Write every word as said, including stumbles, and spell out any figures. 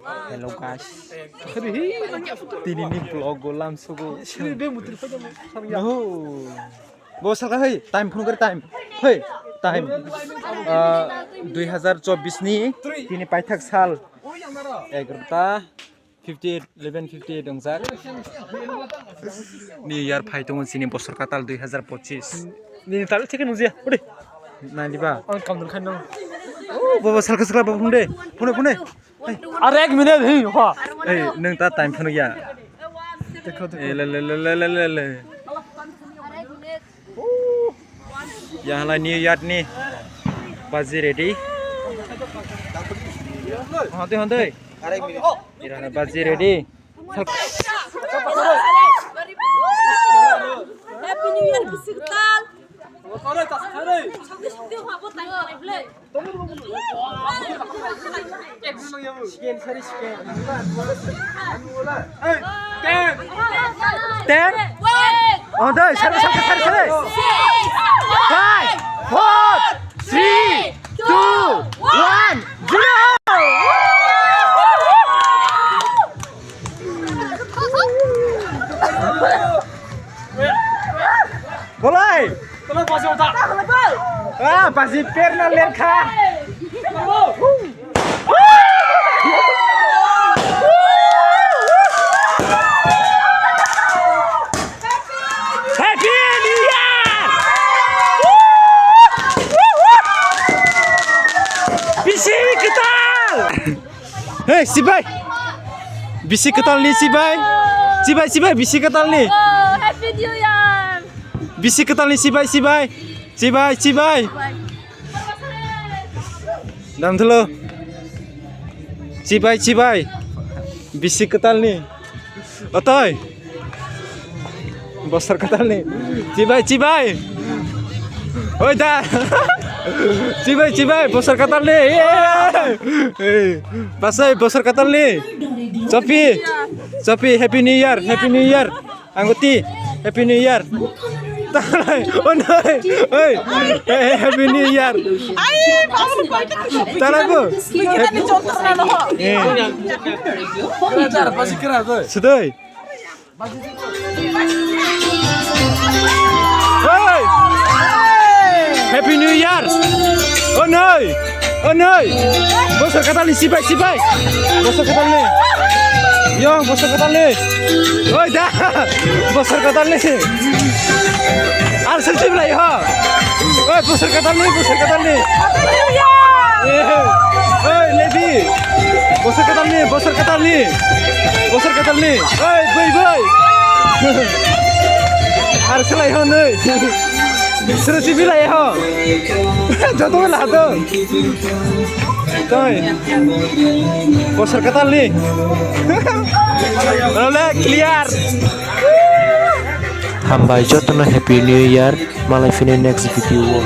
Hello guys. Tini ni vlog go lam sugo. No. Bo salka hei, time phone kari time. Hei, time. Ah, dui hazar chobbish ni tini paithak sal. Egarota fifty eight, eleven fifty eight ongjak. New Year phai tongo chini bosor katal dui hazar pochis. Nini tal thik nungya. Ode. Nai diba? Ang kam dun khan nang. Oh, baba salka salka baba phone de. Phone phone. Are ek minute hi ho. Ei, nung ta time phone ya. Dekho, dekho. Eh, le le le. Ya halai New Year ni. Baji ready. Honde honde. Ira baji ready. Happy New Year, bisiktal. Ten. Oh, dai, sare, sare, sare, sare. Five, four, three, two, one, zero. Bolai. Ah, basi perna lerkha. Happy New Year! Bisi kwtal! Hei, sibai! Bisi kwtal ni sibai! Sibai, sibai, bisi kwtal ni! Oh, Happy New Year! Bisi kwtal ni sibai, sibai! Sibai, sibai! Damthalo. Chibai, chibai. Bisi kwtalni. Otoi. Bosor kwtalni. Chibai, chibai. Oi da. Chibai, chibai. Bosor kwtalni. Pasai bosor kwtalni. Chopi. Chopi, Happy New Year. Happy New Year. Angguti, Happy New Year. Talai, oh no, oi, eh, Happy New Year. Talai bu. Sudoi. Hey! Happy New Year! Oh no! Oh no! Bosor kwtalni sibai, sibai! Bosor kwtalni! Yong, bosor kwtalni! Oi da! Bosor kwtalni! Ar sel sibai ho! Oi, bosor kwtalni, bosor kwtalni! Oi, Lebi! Bosor kwtalni, bosor kwtalni! Bosor kwtalni! Oi, bai, bai! Ar selai ho, nei! Sero sibilai ho. Joto la to. Toi. Bosor kwtalni. Ole clear. Hambai jotono Happy New Year. Malai phini next video o.